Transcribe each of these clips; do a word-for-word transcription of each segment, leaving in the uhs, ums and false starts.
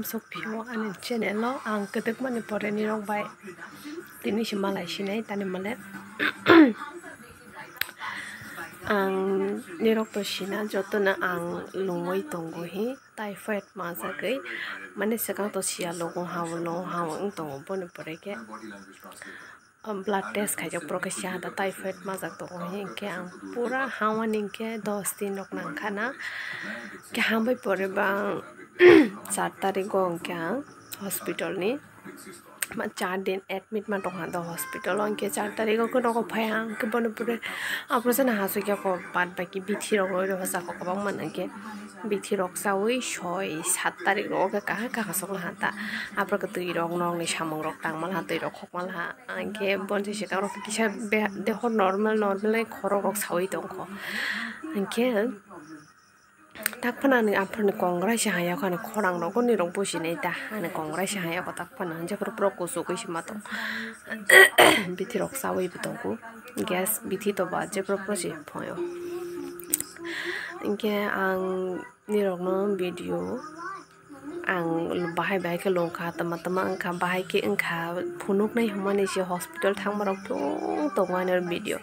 Sok phio ani channel o ang kwdwkmani pore nirok bai tini se malai sinai tani male. Ang nirok to sina jotono ang lungwi tongo hi typhoid majagwi, mane swkang to siya logo hao logo hao wng tongo boni pore khe. Blood test khaijak borok khe siya da typhoid majak tongo hinkhe ang pura hamani hinkhe dos din rok nangkha na. Khe hambai pore ba ang char tarik o hinkhe ang hospital ni ma char din admit ma tongkha do hospital o hinkhe char tarik o khe nogo phai ang khe bono pore operation hasukya ko bad baki bithi rok roi rok hosa kok kwbangma nangkhe bithi rok chawi soi sat tarik rok o khe kahar kahar sok laha ta aphuru khe twi rok nokni samung rok tangma laha twi rok khokma laha. Hinkhe bonsi swkang rok kisa deho normal normal khorok rok sawi tongkho. Hinkhe tak phano ani aphuruni kongrai se haya kho ani khorang rok nirok businai ta ani kongrai se haya kho tak phano jephuru pura kuchugwi se ma tong bithi rok chawi bo tongo gas bithi to ba jephuru pura se phoyo. Hinkhe ang nirokno video ang bahai bahai khe longkha tama tama wngkha bahai khe wngkha phunuknai hwnmani se hospital thangma rok tong tongo ani video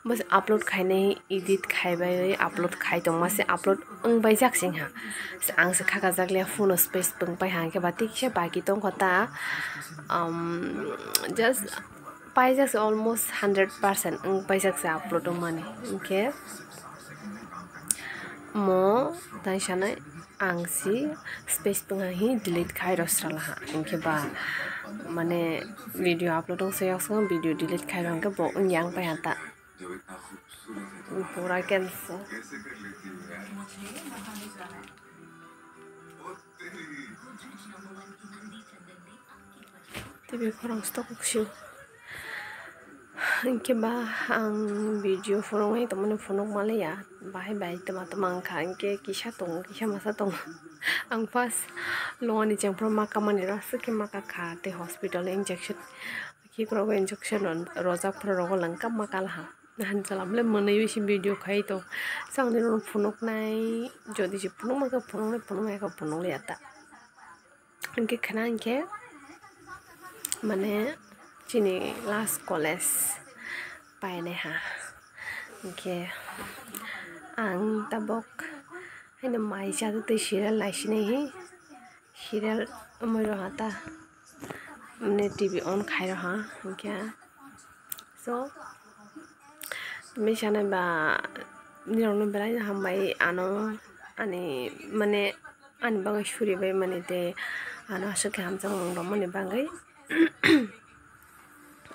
bw upload khainai edit khaibai upload khai tongma se upload wngbai jak singha ang se khakajak le phone o space pung pai hang khe ba tikse baki tongkha ta um just paijak se almost hundred percent wng paijak se upload wngmani hinkhe mo tai sanai ang si space pung hi delete khai rw sra laha hinkhe ba mane video upload wng se yok song video delete khai rw hinkhe bo wng yang pai ha ta pura cancel. Tei khorang stok sio. Hinkhe ba ang video phunuknai tongmani phunuk manliya. Bahai bahai tama tama wngkha. Hinkhe kisa tongo, kisa masa tongo. Ang first longani chengphuru ma kamani rw aswk khe ma kakha tei hospital injection. Khikrok injection rw-, rwjak phuru rogo langkha ma kalaha. Hanchalam le mwnwi se video khai tong. Chwng nirok phunuknai, jodi se phunukma khe phunuknai, phunukma khe phunukliya ta. Hinkhe khna hinkhe mane chini last college painai ha. Hinkhe ang tabok haino mai chado tei serial naisinai hi. Serial wngwi rw ha ta. Mane T V on khai rw ha hinkhe. So, tini sanai ba nirokno belai no hambai ano ani mane ani bagwi suri bai mani tei ano aswk khe hamjakmung rwmani bagwi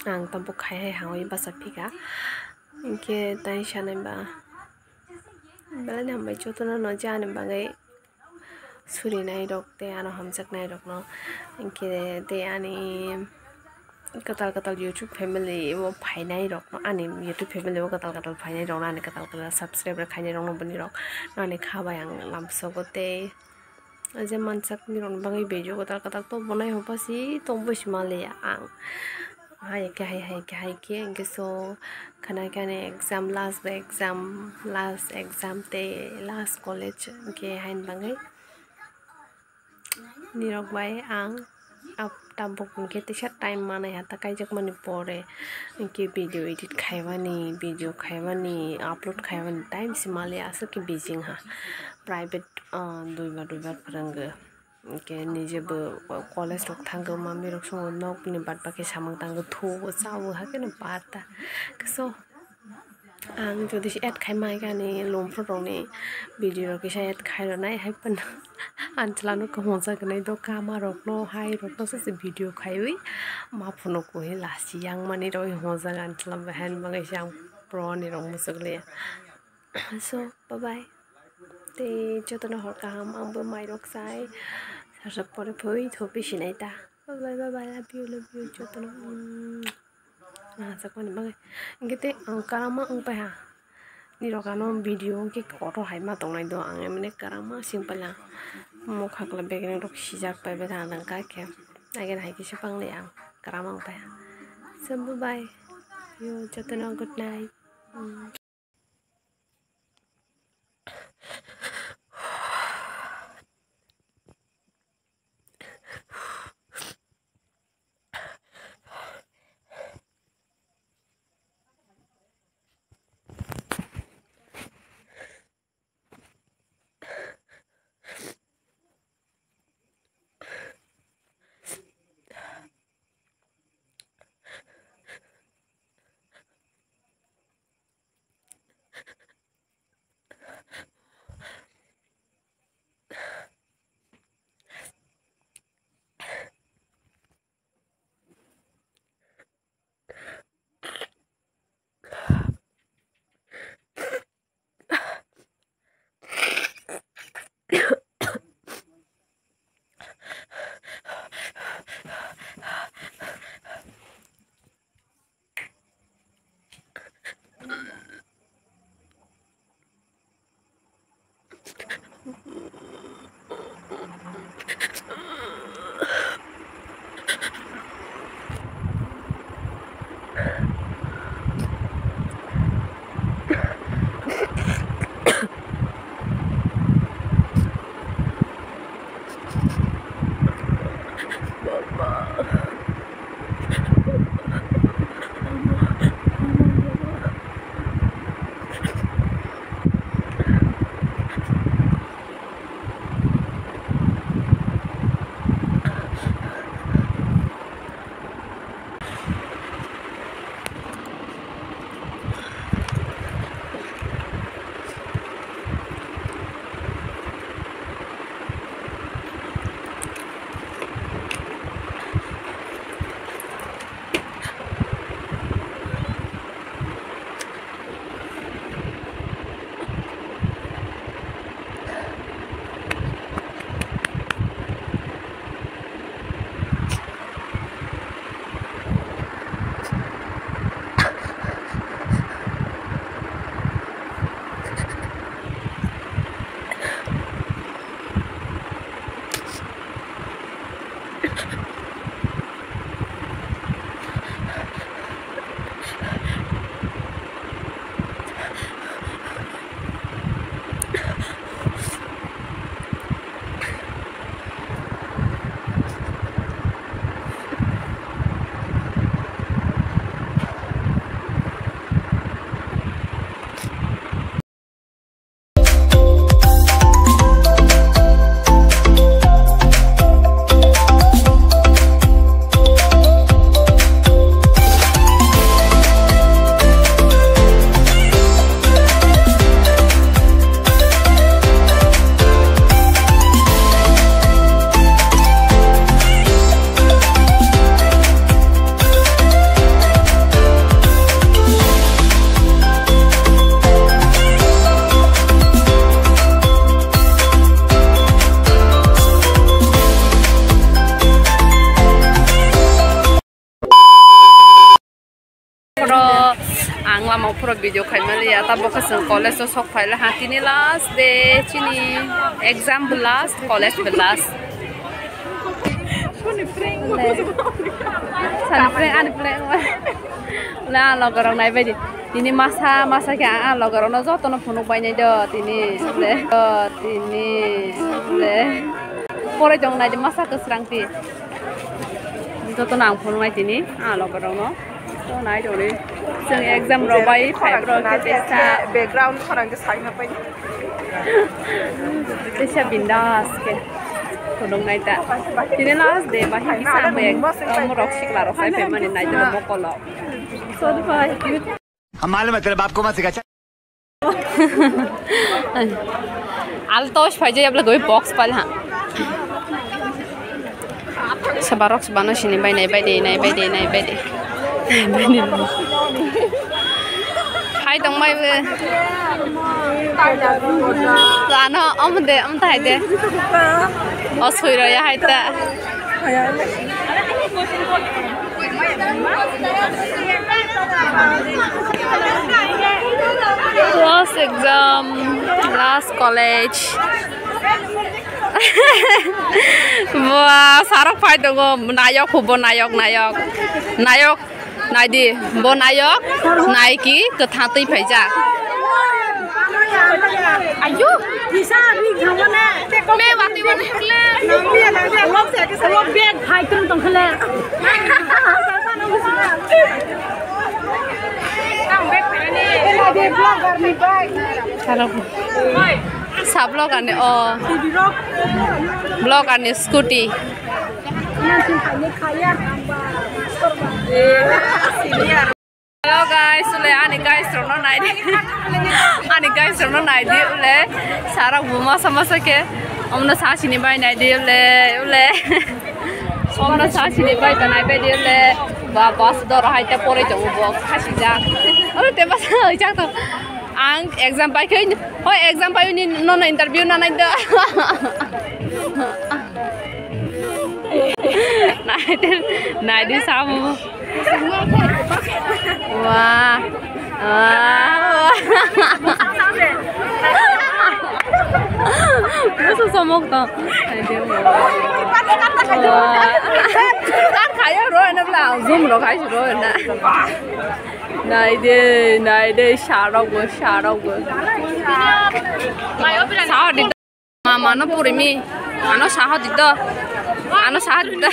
ang tabuk khai hai hangwi bacha phika hinkhe tai sanai ba belai no hambai jotono no je ani bagwi. Surinai rok tei ano hamjaknai rokno hinkhe tei ani kwtal kwtal YouTube family o phainai rokno ani YouTube family o kwtal kwtal phainai rokno ani kwtal kwtal subscribe rok khainai rokno boni rok ani kha bai ang lamsogo tei je mansak ni rokni bagwi video kwtal kwtal to bonai hopa si to bwsima le ang hai khe hai hai khe hai khe hinkhe so khana khe ani exam last bai exam last exam tei last college hinkhe haini bagwi nirok bai ang tabuk hinkhe teisa time manai hata kaijakmani pore hinkhe video edit khaimani video khaimani upload khaimani time se mali aswk khe busy wngha private duibar duibar phwrwngwi. Hinkhe nije bo college rok thangwi mami rok swngo nokni bad baki samung tangwi thugo chago hakhe no par ta. So ang jodi se add khai ma khe ani lomphru rokni video rok kisa add khai rwnai hai phano ang chwla no kaham jaganai do kama rokno hai rokno se video khaiwi ma phunuk kuhi lasi yang mani roi hojak ang chwla bai hai bagwi se ang pro ni rok muchuk liya. So bye bye. Tei jotono hor kaham, ang bo mairok chai, sarsa pore phoi tho bisinai ta. Bye bye, bye bye, love you, love you, jotono. Nahajakmani bagwi. Hinkhe tei ang karama wng paiha. Nirok ano video wngkhe kotor hai ma tongnai do, ang emne karama sing paila. Mokha kwlai bekereng rok sijak pai bai thang thang kha khe. Again hai kisa pangle ang karama wng paiha. So bye bye. Yo jotono good night. Hmm. Phoro ang lama phoro video khaimaliya, tabuk khe chwng college o sok phaila ha, tini last day, chini exam bo last, college bo last. Sani prank, ani prank. Le ang logarok naibaidi. Tini masa, masa khe ang, ang logarokno jotono phunuk bainai do tini. Le, do tini. Le. Poroi tong naidi masa kwsrang ti. Jotono ang phunuknai tini, ang logarokno. To nai tongdi. Chwng exam rok bai phai bwrok khe tesa. Background khorang khe saina pai. Tesa bindas khe. Phunuknai ta. Tini last day ba himsa ang bai morok sikla rok sai phaimani nai tongdi mokolo. So do bhai. Hum maloom hai tere baap ko mat sikha. Altos phaijak, yabla goi box pal ha. Sabarok sabano sini bai nai bai de, nai bai de, nai bai de. Hai tong bai be. Ano om de, om tai de. O sui ro ya hai ta. Last exam, last college. Bua, sarok phai tongo, nayok hubo, nayok, nayok, nayok. Naidi, bo nayok, naiki, kwthang twi phaijak. Ayu, kisa ri ghamane. Me wati wati khle. Nangya nangya. Lok se kisa lok bag khai tung tong khle. Sarok. Sa vlog ani o. Vlog ani scooty. Hello guys, ule ani guys rokno naidi. Ani guys rokno naidi ule. Sarok bo masa masa khe. Omno sa sini bai naidi ule, ule. Omno sa sini bai ta nai bai di ule. Ba bus dor hai ta pore tongo bo khasi jak. Ule te bus hai jak to. Ang exam pai khe, hoi exam pai ni nono interview na nai do. Naidi, naidi samu. Wah. Wah. Musu somok to. Naidi. Wah. Kan kaya ro na bla, zoom ro kai ro na. Naidi, naidi, sarok bo, sarok bo. Sa di. Mama no purimi. Ano saha di do. Ano saha di do.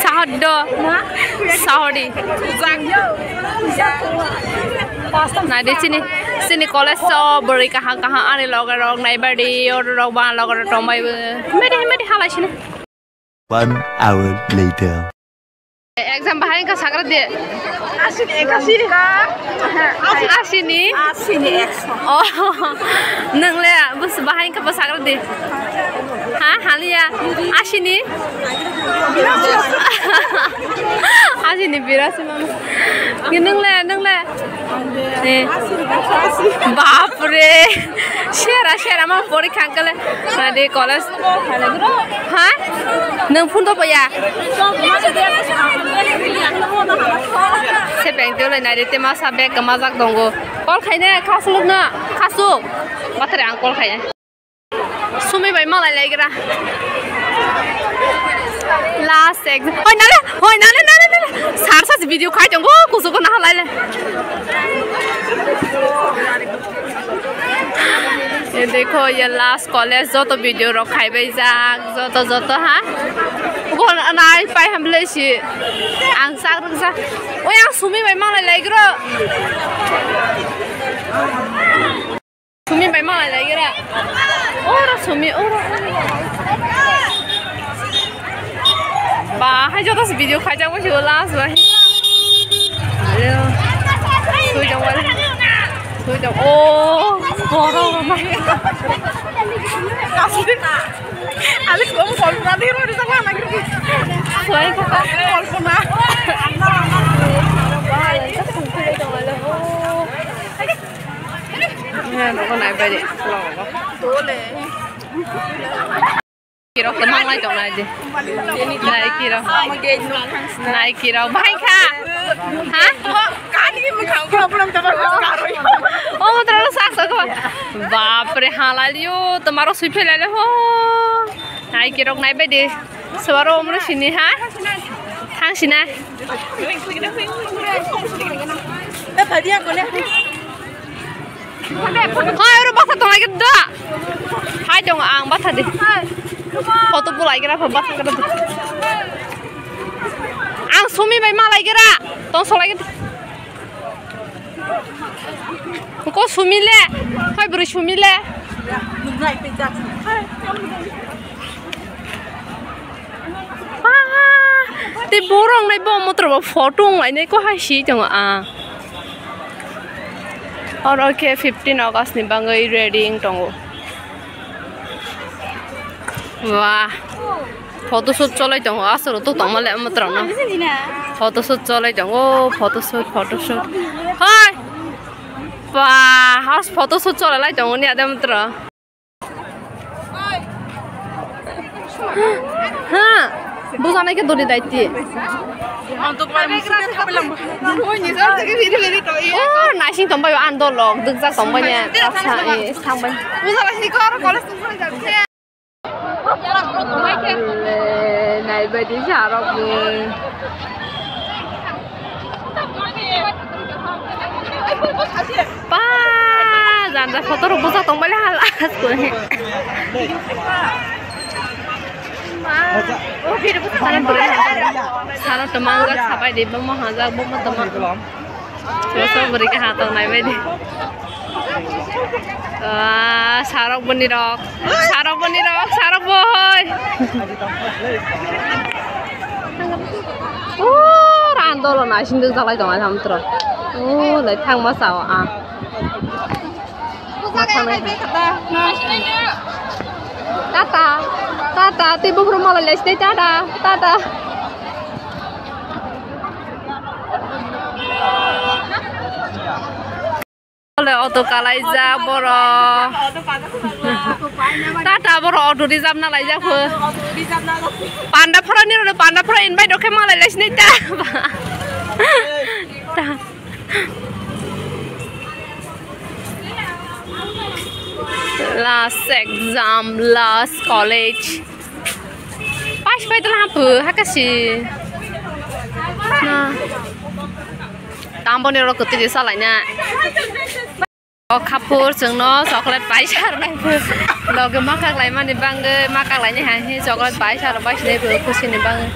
Saha di do. Saha di. Naidi chini, chini college o bwrwi kaham kaham ani loge rok nai bai di, oro rok ba loge rok tong bai bo. Mede mede halai sini. One hour later. Exam bahai wngkha sagra de. Asini ekasi. Asini? Asini ekso. Oh, nwngle bus bahai wngkha bo sagra de. Ha, haliya. Asini? Asini birasi mama. Nwngle, nwngle. Eh. Bapre. Sera, sera, ma porikha kale. Nadi college. Ha? Nung phone to paya? Se beng teo lai nai de, te masa bag kama jak dongo. Call khaine, khasuk na, khasuk. Bathare ang call khaine. Sumi bai malai laigra. Last exam. Hoi nale, hoi nale, nale, nale. Sar sar video khai tongo, kusu ko na halai le. Ye dekho, ye last college joto video rok khai bai jak, joto, joto ha. Ko nai pai hamle si. Ang sak rung sak. Oi, ang Sumi bai malai laigra. Sumi bai malai laigra. Oro Sumi, oro. Ba, hai joto se video khaijak bo se last bai. Ayo. Sui jong wale. Sui jong. Oh, boro ma. Kasih. Alik ko kolpona di ro di sama lagi. Sui ko kolpona. Nai bai de. Kirok to manglai tong nai de. Nai kirok. Nai kirok. Bahai kha. Ha? O, tara sak sak. Bapre, halai liyo. Tomaro sui phelai le ho. Nai kirok nai bai de. Suaro umre sini ha? Thang sina. Hoi, oro basa tonglai khe da. Hai tongo ang basa di. Photo bulai khe ra basa khe ra. Ang Sumi bai malai khe ra. Tong solai khe. Ko Sumi le. Hai bwrwi Sumi le. Ah, tei borok nai bo motor bo photo wng lainai ko hai si tongo ah. Oro khe fifteen August ni bagwi ready wng tongo. Wah. Photoshoot cholai tongo, aswk rok tok tongma le omo twrwngno. Photoshoot cholai tongo, photoshoot, photoshoot. Hoi! Ba, has photoshoot cholai lai tongo ni adem twrwng. Ha! Bujanai khe dori daiti. Oh, naising tongbai o, ang dolok, dukjak tongbai ni, tasa, eh, tangbai. Naibaidi sarok ni. Pa, janja photo rok bwsa tongbai le hal. Salo twmang jak sabai di, bomo hajak, bomo twmang. Bwsa bwrwi kaha tongnai bai di. Ah, sarok boni rok. Sarok boni rok, sarok boi. Oh, randolo naising duk jalai tongnai samtro. Oh, lai thangma sao ah. Tata, tata, tei buphuru malai lai sini, tata, tata. Ole auto kalaijak borok. Tata borok auto reserve na laijak pho. Panda phorani role panda phora invite rok khe malai lai sini ta. Ta. Last exam, last college. Pass pai tala hapu, hakasi. Na. Tamboni oro kwtwi de salaina. O khapur chwngno chocolate paisa rwnai phu. Loge makak laimani bangwi makak lainai hai hi chocolate paisa rw bai sinai phu khusini bangwi.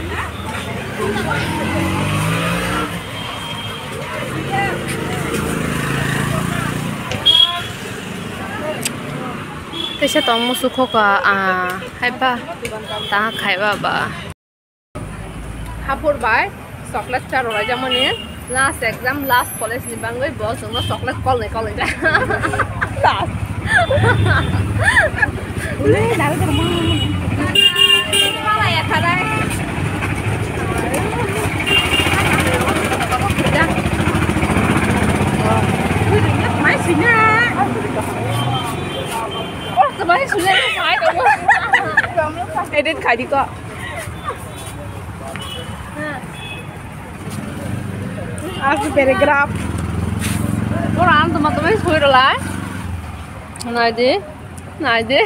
Teisa tong musu khoka ah haiba ta khaiba ba. Hapur bai chocolate cha rwlai jamani last exam last college ni bangwi bo chwngno chocolate kolnwi kolnwi ja. Last. Ule daro daro ma. Mala ya kharai. Mai sina. Oh, mai sina. Edit khai di ko. Aku paragraph. Ora ang toma toma soi rwlai. Nai di, nai di.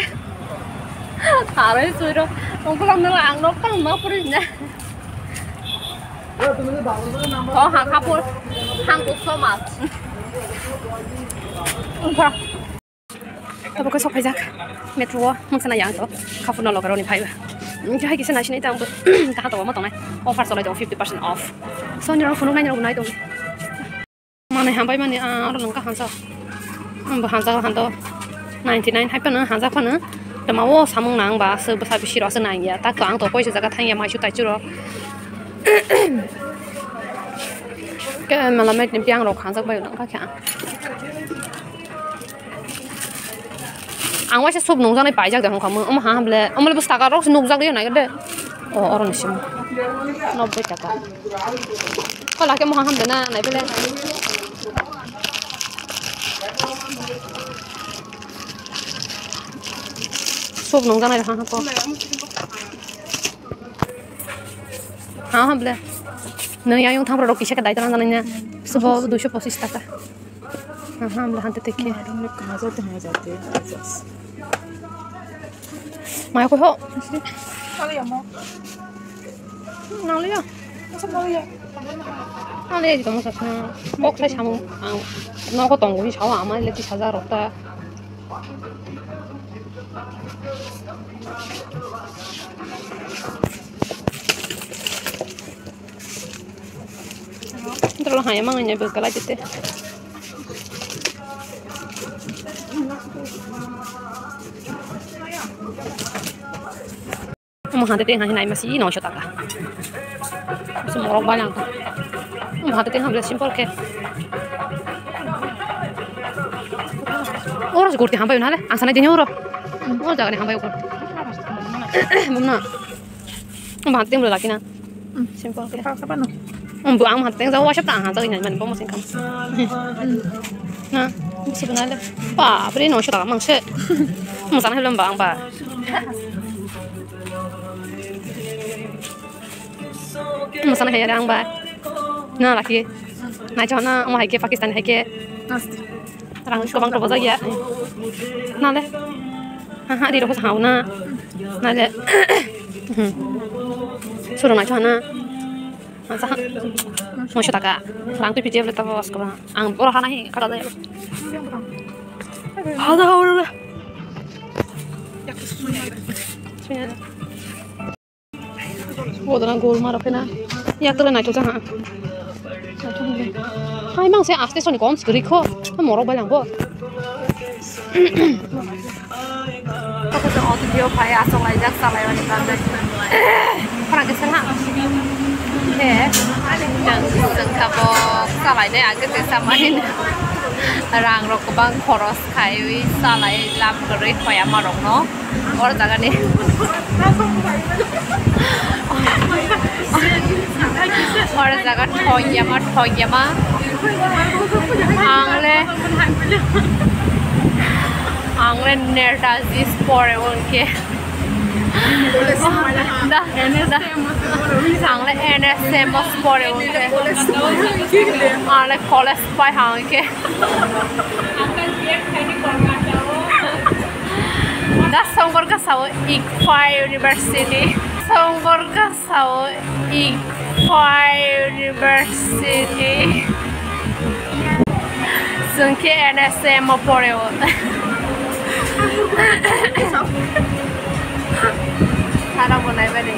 Tharwi chwiro. Ungkulam nang ang nok tang ma puri na. Oh, ha, kapur. Hang kuk so mas. Ungkha. Abo khe sokphaijak metro o, mungsa nai ang to, khapurno logaroni phaiba. Hingke hai kisa naisinai ta ang bo kaha tongo, omo tongnai, offer cholai tongo, fifty percent off. So nirok phunuk nai, nirok nai tongo. Manui hambai mani, ah, oro nungkha hansa. Ang bo hansa hando ninety nine hai phano hansa phano. Tama o samung nang ba, se bwsa bisi rok se nang ya. Tak to ang to poisa jaga thang ya, maisu taisu rok. Ke mela met ni piang rok hansa bai nang kha kha. Ang waisa soup nungjaknai paijak de hongkha mung. Omo ha hamle, omo le bwswk takarok se nukjagwi nai de. O, oro ni simi. Nobboi taka. Kola khe moha hamde na nai bele. Soup nungjaknai ha ha ko. Ha hamle. Nung yang yung thang rok kisa khe dai tang nang na. Subo duiso pochis taka. Aha, amla hante teke. Maya koi ho. Nang liya. Nang liya jito mo sasna. Kok sai samung. Ang nogo tongo hi sao ama le tisa ja rok ta. Dolo haya mangai nai bwkha lai tete. Omo hante te hai nai masi noisho taka. Morok bai lang. Omo hante te hamle simple khe. Oro se gurti hambai nale. Ang sanai dini oro. Oro jaga ni hambai oro. Bumna. Bang ting bela kina. Simple ke. Kau siapa no? Ang bu ang mat ting jauh siapa tang jauh ini mana bomo singkam. Nah, sebenarnya. Wah, beri no siapa mang se. Musan helm bang ba. Musan helm bang ba. Na laki. Na chona mo hai ke Pakistan hai ke. Rang kwbang rok bojak ya. Nale. Ha ha, ri rok ha na. Nale. Suru na chana. Asa ha. Noisho taka. Rang tu P D F le tabo asko ba. Ang boro hana hi kara jaya. Hada hada. Sunya. Bodona gol maro kena. Yak tole naithok jang ha. Hai mang se aste soni kom skri kho. Morok bai lang bo. Koko to auto dio phai asok lai jak salai mani kan. Khora ke sala. He. Jang jang kha bo salai ne age te samani. Rang rok bang khoros khai wi salai lab kwrwi thoi ama rok no. Oro jaga ni. Oro jaga thok yama, thok yama. Ang le, ang le Netaji pore unke. Da, da. Ang le N S M pore unke. Ang le college pai hangke. Da Songkor Kasao Ikphai University. Songkor Kasao Ikphai University. Chwng khe N S M o poreo. Sara bo naibari.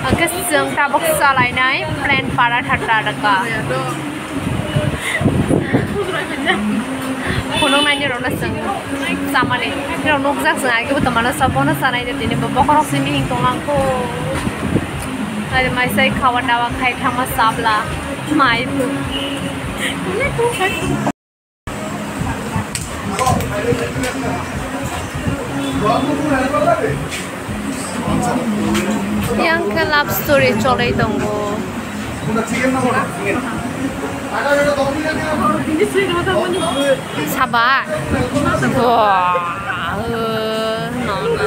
Hwnkhe chwng tabuk chalainai plan para thata rwkha. Phunuknaini rokno chwng chamani. Nirok nukjak chwng agebo tongmano, sobono chanai de tini bo bokhorok simi hing tonglang kho. Ari maisai khawa dawa khai thangma chabla. Mai. Yang khe love story cholai tongo. Saba. Wah, eh, no, no.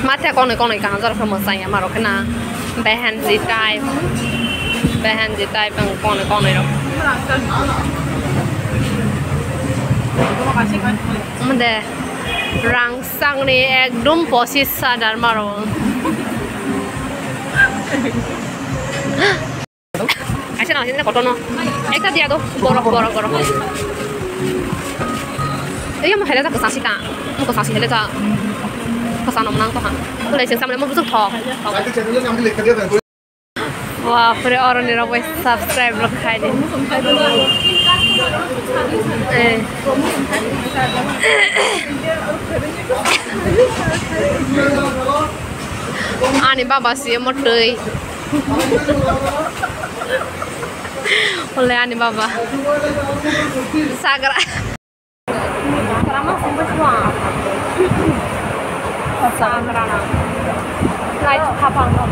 Matha konwi konwi kaham jora khe mwchang ya marok khe na. Behenji type. Behenji type ang konwi konwi rok. Mande rang sangni ekdom posis sa dar maro. Aise na, aise na, kotono. Ekta dia do, borok, borok, borok. Iya, mo hele ta kwchang sika. Mo kwchang si hele ta. Kwchang nom nang to ha. Kulai sing samle mo busuk thok. Wah, pure oro ni rok bai subscribe rok khai di. Eh. Ani baba si mo twi. Ole ani baba. Sagra. Sagra na. Lai khapang no.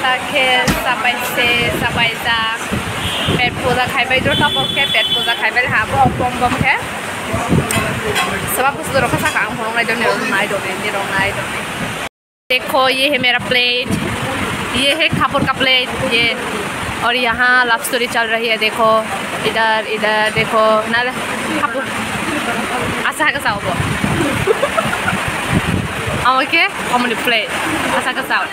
Ta khe chapai se, chapai jak. Pet puja khaibai do, tabok khe pet puja khaibai ha, bohok bom bom khe. Sabab busu dorok khe saka ang phunuk nai do, nirok nai do, nirok nai do. देखो, ये है मेरा प्लेट, ये है खापुर का प्लेट, ये। और यहाँ लव स्टोरी चल रही है, देखो, इधर, इधर देखो ना, Khapur. Asa ka sao bo. Omo khe omoni plate. Asa ka sao.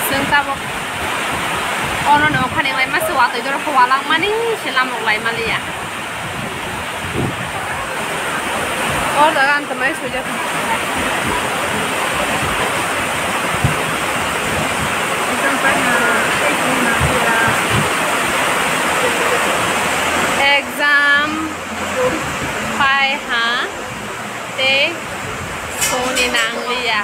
Chwng tabuk ono ni okhani mai masa watwi dorok khe walangmani se lamuk lai maliya. O jaga ang tamai sujak. Exam pai ha tei soni nangliya.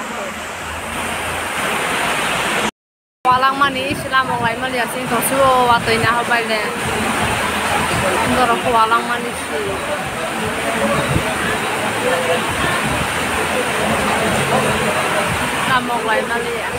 Walangmani se lamuk lai maliya, chini tong sio watwi naha bai le. Borok walangmani se. Lamuk lai maliya.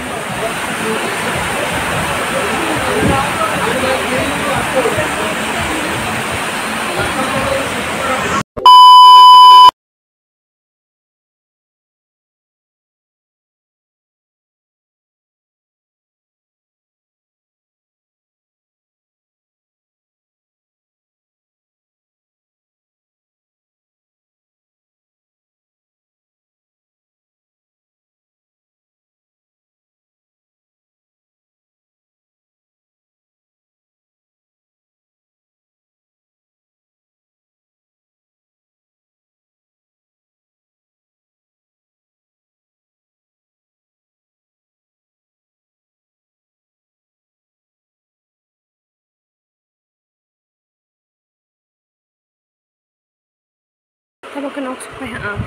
Tabuk khe nok sokphai ha ang.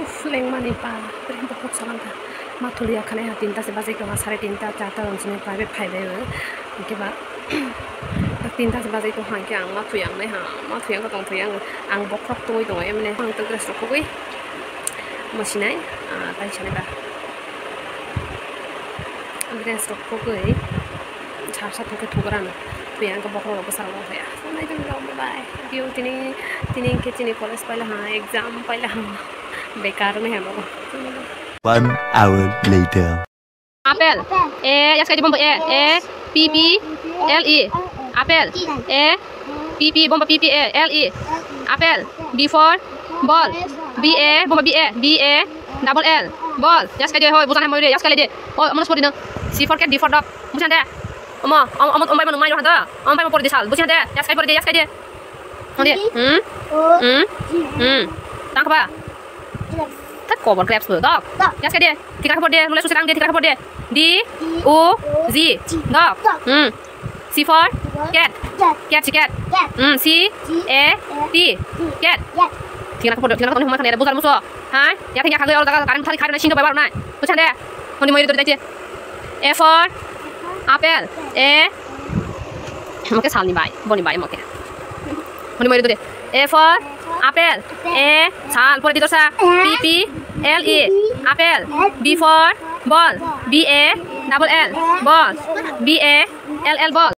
Uff, lengmani pa, bwrwi bokhok salang kha. Ma thuli ya khani ha tinta se bajai tongo, sare tinta, charta rok sini private phai bai o. Hwnkhe ba, Tinta se bajai tong hang khe ang ma thuyang nai ha, ma thuyang tong thuyang ang bokhorok tongwi tongo, emne ang tong dress rok khogwi mo sinai, ah, tai sanai ba dress rok khogwi sarsa thok khe thugra no thuyang khe bokhorok rok bwsarok no thaya. Nai tong rok bye bye. Tini, tini hwnkhe chini college paila ha, exam paila ha, bekar nai ha nogo. One hour later. Apple. A, ya sekali bomba A. A, P, P, L, E. Apple. A, P, P, bomba P, P, A, L, E. Apple. B for ball. B, A, bomba B, A. B, A, double L. Ball. Ya sekali de, hoi, bujan hai moi re, ya sekali de. Oh, omo no sori no. C for cat, D for dog. Bujan de. Omo, omo, omo, omo bai manu mai rohan do. Omo bai mo pori de sal. Bujan de. Ya sekali pori de, ya sekali de. Hodi. Hmm? Hmm? Hmm. Tang kha ba? Thak kobor grapes bo, dog. Dog. Yes, kede. Thikra kha por de, mole suse tang de, thikra kha por de. D, O, G. Dog. Hmm. C for cat. Cat. Cat, si cat. Cat. Hmm, C, A, T. Cat. Cat. Thikra kha por de, thikra kha por de, huma khane, buzar muso. Ha? Ya thikra kha, oro daga, karim thari kha, sing do bai bar nai. Buchande. Honi moi ri do dai che. A for apple. A. Moke salni bai, boni bai moke. Honi moi ri do de. A for apple. A sal pore di dorsa. P, P, L, E. Apple. B for ball. B, A, double L. Ball. B, A, L, L, ball.